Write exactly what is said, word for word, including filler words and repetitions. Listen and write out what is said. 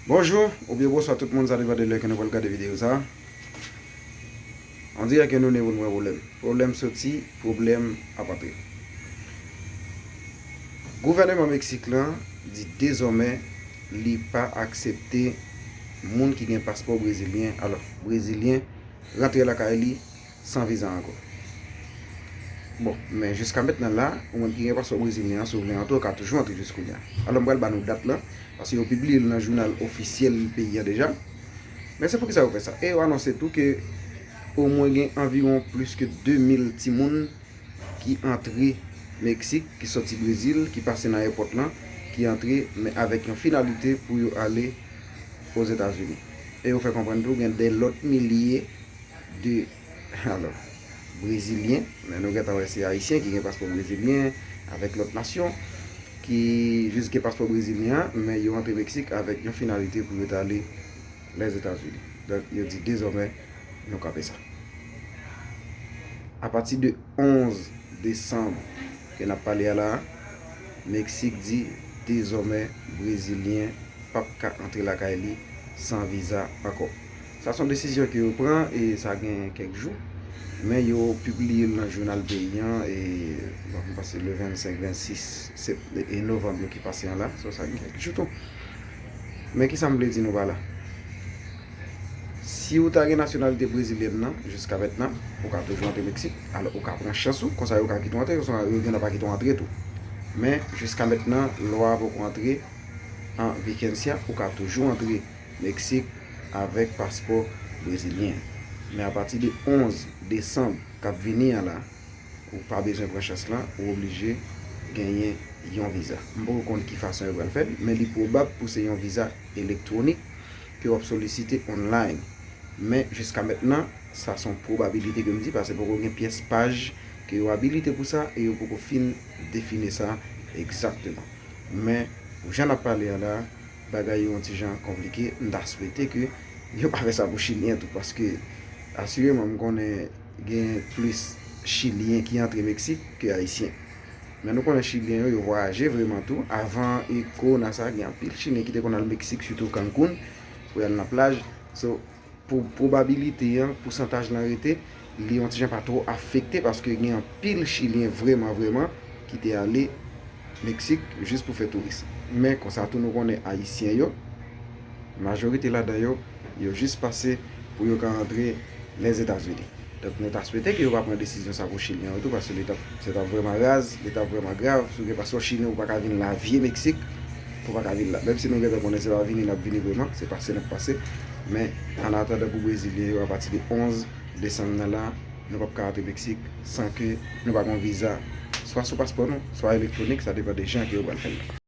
Bonjou oubyen bonswa tout moun, sa depann de lè ke nou pral gade videyo sa. On dirè ke nou ne pou nou pran pwoblèm. Pwoblèm soti, pwoblèm ap antre. Gouvèneman Meksik lan di dezòmè li pa aksepte moun ki gen paspò brezilyen, alò, brezilyen, rantre lakay li san viza ankò. Bon, men jiska mentnan la, ou menm ki gen paspò brezilyen an, si w vle antre, ou ka toujou antre jis kounye a. Alò, m pral ba nou dat lan, paske yo pibliye l nan jounal ofisyèl peyi a deja. Men se poukisa yo fè sa? E yo anonse tou ke omwen gen anviwon plis ke de mil timoun ki antre Meksik, ki soti Brezil, ki pase nan èpòt lan, ki antre, men avèk yon finalite pou yo ale Ozetazini. E yo fè konprann tou gen de lòt milye de, alò, brezilyen, men nou gentan wè se ayisyen ki gen paspò brezilyen, avèk lòt nasyon, ki jis gen paspò brezilyen an, men yo antre Meksik avèk yon finalite pou yo t ale Lèzetazini. Donk, yo di dezòmè, nou kanpe sa. Apati de onz desanm ke n ap pale a la a, Meksik di dezòmè brezilyen p ap ka antre lakay li san viza ankò. Sa se yon desizyon ke yo pran e sa gen kèk jou, men yo pibliye l nan jounal peyi an e, bon, m panse le vennsenk, vennsis sept, e novanm yo ki pase an la, so sa gen kèk jou tou. Men kisa m vle di nou pa la? Si ou ta gen nasyonalite brezilyèn nan, jiska mentnan, ou ka toujou antre Meksik. Alò, ou ka pran chans ou, konsa yo ka kite w antre, konsa yo gentan pa kite w antre tou. Men, jiska mentnan, lwa a poko antre an vigence, ou ka toujou antre Meksik avèk paspò brezilyen. Men apati de onz desanm k ap vini an la, ou pa bezwen pran chans lan, ou oblije genyen yon viza. M poko konn ki fason yo pral fè l, men li pwobab pou se yon viza elektwonik ke w ap solisite online. Men jiska mentnan, sa se yon pwobabilite ke m di, paske poko gen pyès paj ke yo abilite pou sa e yo poko fin define sa egzakteman. Men, jan n ap pale a la, bagay yo yon ti jan konplike. M ta swete ke yo pa fè sa pou Chilyen tou, paske asireman m konnen gen plis Chilyen ki antre Meksik ke Ayisyen. Men nou konnen Chilyen yo, yo vwayaje vreman tou. Avan e kowona sa, gen anpil Chilyen ki te konn al Meksik, sitou Cancun, pou y al nan plaj. So, pou pwobabilite an, pousantaj lan rete, li yon ti jan pa twò afekte, paske gen anpil Chilyen vreman, vreman ki te ale Meksik jis pou fè touris. Men konsa tou nou konnen Ayisyen yo, majorite ladan yo, yo jis pase pou yo ka antre Lèzetazini. Donk nou ta swete ke yo pa pran desizyon sa pou Chilyen yo tou, paske li t ap, se t ap vrèman raz, li t ap vrèman grav. Si w gen paspò chilyen, ou pa ka vin la vye Meksik, ou pa ka vin la. Menm si nou gentan konnen se pa vini n ap vini vreman, se pase n ap pase. Men, an atandan pou brezilyen yo, apati de onz desanm nan la, nou p ap ka antre Meksik san ke nou pa gen yon viza, swa sou paspò nou, swa elektwonik, sa depann de jan ke yo pral fè l la.